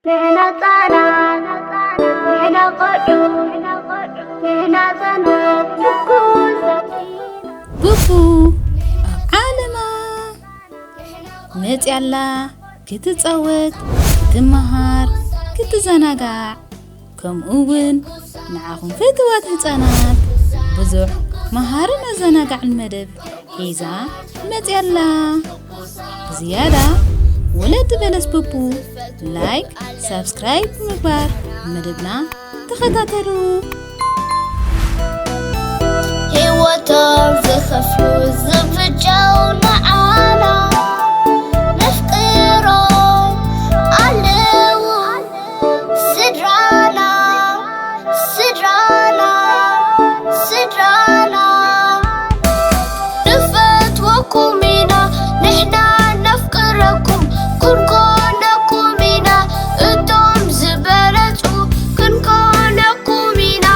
ንሕና ህጻናት፣ ንሕና ቆልዑ፣ ንሕና ህጻናት፣ ሕጉሳት ኢና። ቡቡ ኣብ ዓለማ መጽያ ኣላ ክትጻወት፣ ክትመሃር፣ ክትዘናጋዕ፣ ከምኡ እውን ንዓኹም ፍትዋት ህጻናት ብዙሕ መሃርን ኣዘናጋዕን መደብ ሒዛ መጽያ ኣላ። ዝያዳ ወለዲ በለስ ቡቡ ላይክ፣ ሳብስክራይብ ብምግባር መደብና ተኸታተሉ። ህይወቶም ዝኸፍሉ ዝፍጃው ንዓና ነፍቅሮም ኣለዉ። ስድራና፣ ስድራና፣ ስድራና። ንፈትወኩም ኢና ንሕና ነፍቅረኩም፣ ክንኮነኩም ኢና እቶም ዝበለጹ፣ ክንኮነኩም ኢና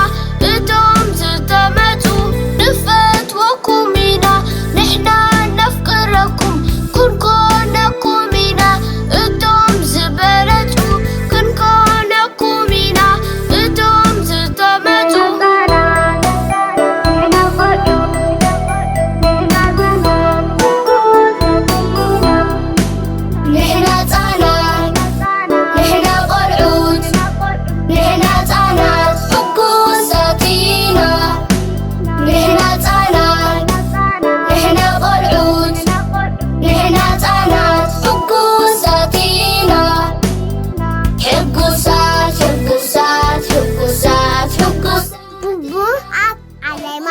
እቶም ዝተመጹ። ንፈትወኩም ኢና ንሕና ነፍቅረኩም፣ ክንኮነኩም ኢና እቶም ዝበለጹ፣ ክንኮነኩም ኢና እቶም ዝተመጹ። ንሕና ህጻናት፣ ንሕና ቆልዑት፣ ንሕና ህጻናት ሕጉሳት ኢና። ንሕና ህጻናት፣ ንሕና ቆልዑት፣ ንሕና ህጻናት ሕጉሳት ኢና። ሕጉሳት፣ ሕጉሳት፣ ሕጉሳት፣ ሕጉሳት። ቡቡ ኣብ ዓለማ።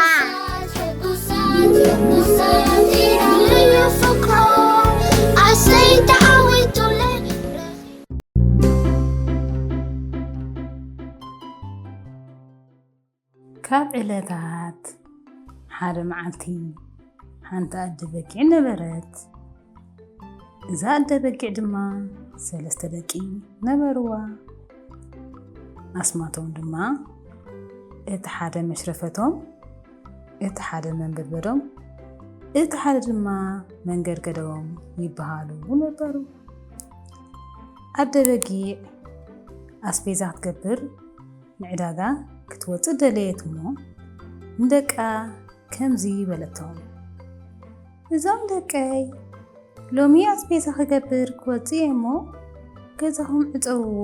ሕጉሳት፣ ሕጉሳት ኢና። ልዩ ፍቅሮም ኣሰይ ተዓዊቱለይ። ካብ ዕለታት ሓደ መዓልቲ ሓንቲ ኣደ በጊዕ ነበረት። እዛ ኣደ በጊዕ ድማ ሰለስተ ደቂ ነበርዋ። ኣስማቶም ድማ እቲ ሓደ መሽረፈቶም፣ እቲ ሓደ መንበድበዶም፣ እቲ ሓደ ድማ መንገድገዶም ይበሃሉ ነበሩ። ኣደ በጊዕ ኣስቤዛ ክትገብር ንዕዳጋ ክትወጽእ ደለየት እሞ፣ ንደቃ ከምዚ በለቶም፣ "እዞም ደቀይ፣ ሎሚ ኣስቤዛ ክገብር ክወጽእ እየ እሞ፣ ገዛኹም ዕጸውዎ።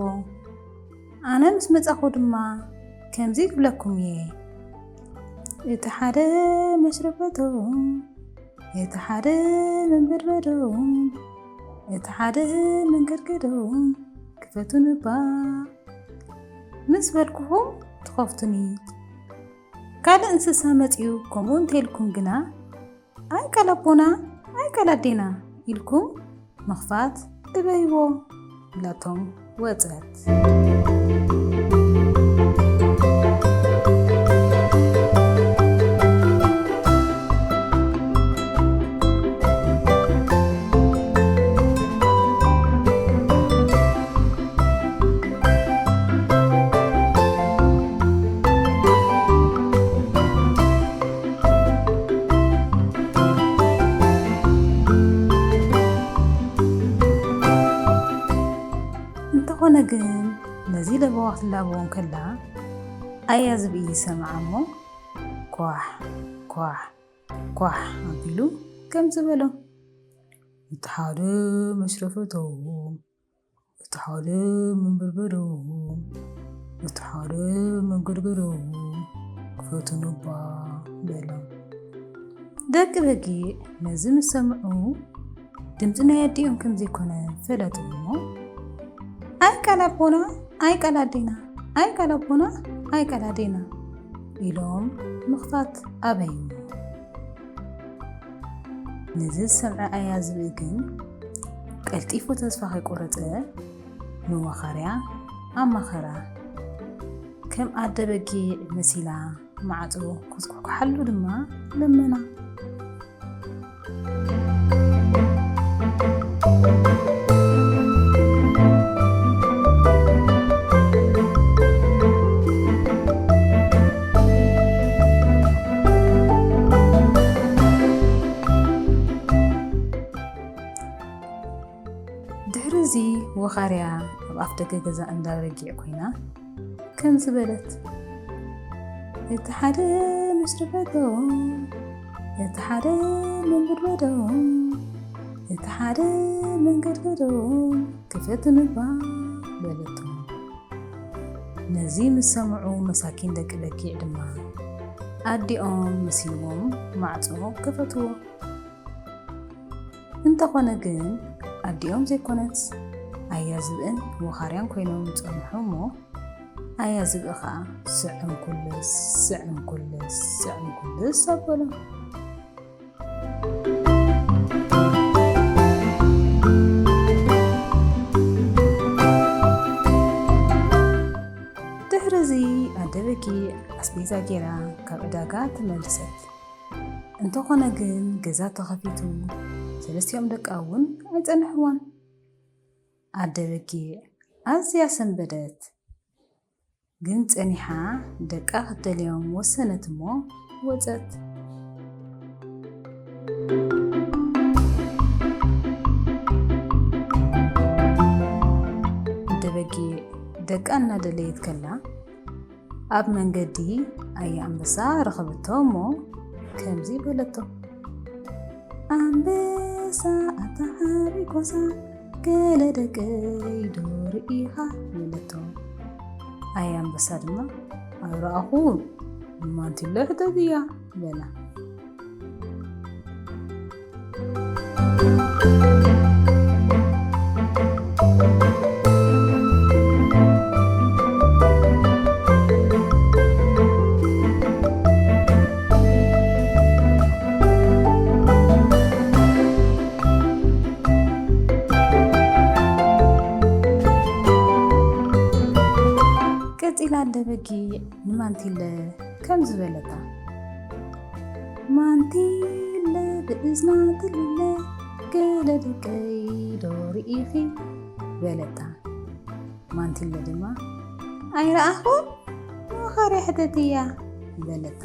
ኣነ ምስ መጻኹ ድማ ከምዚ ክብለኩም እየ፣ እቲ ሓደ መሽረፈቶም፣ እቲ ሓደ መንበድበዶም፣ እቲ ሓደ መንገድገዶም ክፈቱኒ እባ ምስ በልኩኹም ትኸፍቱኒ። ካልእ እንስሳ መጺኡ ከምኡ እንተኢልኩም ግና፣ ኣይ ቃል ኣቦና፣ ኣይ ቃል ኣዴና ኢልኩም ምኽፋት እበይዎ" ኢላቶም ወጸት። እንተኾነ ግን፣ ነዚ ለበዋ ክትላበዎ እንከላ፣ ኣያ ዝብኢ ይሰምዓ እሞ፣ ኳሕ፣ ኳሕ፣ ኳሕ ኣቢሉ ከምዚ በሎ፣ "እቲ ሓደ መሽረፈቶም፣ እቲ ሓደ መንበድበዶም፣ እቲ ሓደ መንገድገዶም ክፈቱኒ እባ" በሎም። ደቂ በጊዕ ነዚ ምስ ሰምዑ፣ ድምጺ ናይ ኣዲኦም ከም ዘይኮነ ፈለጡ እሞ፣ "ኣይ ቃል ኣቦና፣ ኣይ ቃል ኣዴና፣ ኣይ ቃል ኣቦና፣ ኣይ ቃል ኣዴና" ኢሎም ምኽፋት ኣበዩ። ነዚ ዝሰምዐ ኣያ ዝብኢ ግን ቀልጢፉ ተስፋ ከይቆረጸ ንወኻርያ ኣማኸራ። ከም ኣደ በጊዕ መሲላ ማዕጾ ክትኳሕኳሓሉ ድማ ለመና። ድሕሪ እዚ ወኻርያ ኣብ ኣፍ ደገ ገዛ እንዳ በጊዕ ኮይና ከምዚ በለት፣ "እቲ ሓደ መስርበቶም፣ እቲ ሓደ መንበድበዶም፣ እቲ ሓደ መንገድገዶም ክፈትንባ" በለቶ። ነዚ ምስ ሰምዑ መሳኪን ደቂ በጊዕ ድማ ኣዲኦም መሲልዎም ማዕጾ ከፈትዎ። እንተኾነ ግን ኣዲኦም ዘይኮነትስ ኣያ ዝብእን ወኻርያን ኮይኖም ጸንሑ እሞ፣ ኣያ ዝብኢ ኸኣ ስዕም ኩልስ፣ ስዕም ኩልስ፣ ስዕም ኩልስ ኣበሎም። ድሕሪ እዚ ኣደ በጊዕ ኣስቤዛ ጌራ ካብ ዕዳጋ ተመልሰት። እንተኾነ ግን ገዛ ተኸፊቱ፣ ሰለስቲኦም ደቃ እውን ኣይጸንሕዋን። ኣደ በጊዕ ኣዝያ ሰንበደት። ግን ጸኒሓ ደቃ ክትደልዮም ወሰነት እሞ ወጸት። ኣደ በጊዕ ደቃ እናደለየት ከላ ኣብ መንገዲ ኣያ ኣንበሳ ረኸበቶ እሞ ከምዚ በለቶ፣ "ኣንበሳ ኣታ ዓቢ ጎሳ፣ ገለ ደቀይ ዶ ርኢኻ?" በለቶ። ኣያ ኣንበሳ ድማ፣ "ኣይረኣኹን፣ ንማንቲለ ሕተትያ" በላ። ቀጺላ ኣደ በጊዕ ንማንቲለ ከምዚ በለታ፣ "ማንቲለ ብእዝና ትልለ፣ ገለ ደቀይ ዶ ርኢኺ?" በለታ። ማንቲለ ድማ፣ "ኣይረኣኹን፣ ንወኻርያ ሕተትያ" በለታ።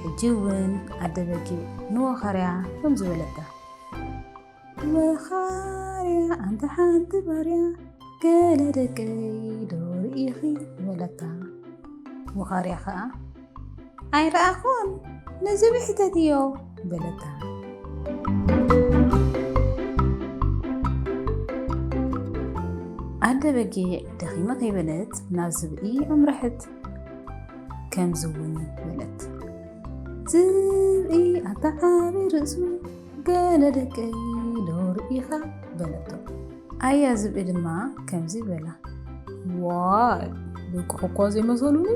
ሕጂ እውን ኣደ በጊዕ ንወኻርያ ከምዚ በለታ፣ "ወኻርያ ኣንቲ ሓንቲ ባርያ፣ ገለ ደቀይ ዶ ርኢኺ?" በለታ። ወኻርያ ኸኣ፣ "ኣይረኣኹን፣ ንዝብኢ ሕተትዮ" በለታ። ኣደ በጊዕ ደኺመ ከይበለት ናብ ዝብኢ ኣምረሐት። ከምዚ እውን በለት፣ "ዝብኢ ኣታ ዓቢ ርእሱ፣ ገለ ደቀይ ዶ ርኢኻ?" በለቶ። ኣያ ዝብኢ ድማ ከምዚ በላ፣ "ዋይ፣ ደቅኺ እኳ ዘይመሰሉኒ፣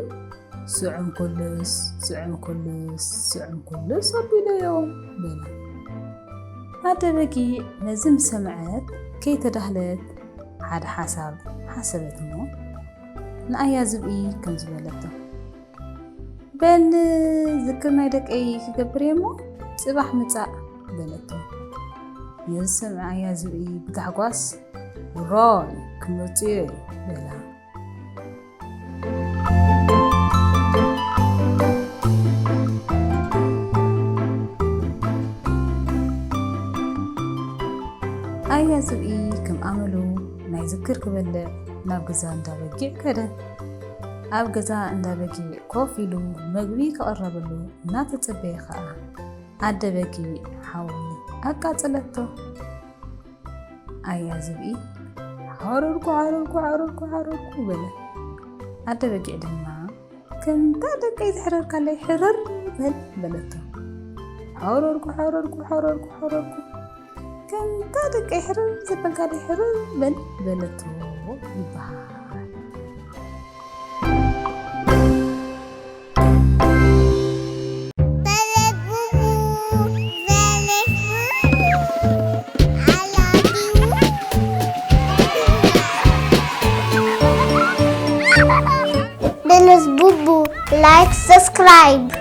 ስዕም ኩልስ፣ ስዕም ኩልስ፣ ስዕም ኩልስ ኣቢለዮም" በላ። ኣደ በጊዕ ነዚ ምስ ሰምዐት ከይተዳህለት ሓደ ሓሳብ ሓሰበት እሞ ንኣያ ዝብኢ ከምዚ በለቶ፣ "በል ዝክር ናይ ደቀይ ክገብር እየ እሞ ጽባሕ ምጻእ" በለቶ። ነዚ ሰምዐ ኣያ ዝብኢ ብታሕጓስ፣ "ውራይ ክመጽእ እየ" በላ። ኣያ ዝብኢ ከም ኣመሉ ናይ ዝክር ክበልዕ ናብ ገዛ እንዳ በጊዕ ከደ። ኣብ ገዛ እንዳ በጊዕ ኮፍ ኢሉ መግቢ ክቐረበሉ እናተጸበየ ኸኣ ኣደ በጊዕ ሓዊ ኣቃጸለቶ። ኣያ ዝብኢ፣ "ሓረርኩ፣ ሓረርኩ፣ ሓረርኩ፣ ሓረርኩ" በለ። ኣደ በጊዕ ድማ፣ "ከምታ ደቀይ ዘሕረርካለይ ሕርር በል" በለቶ። "ሓረርኩ፣ ሓረርኩ፣ ሓረርኩ፣ ሓረርኩ፣ ከምታ ደቀይ ሕርር ዘበልካለይ ሕርር በል" በለቶ ይበሃል። Let's Bubu, like, subscribe.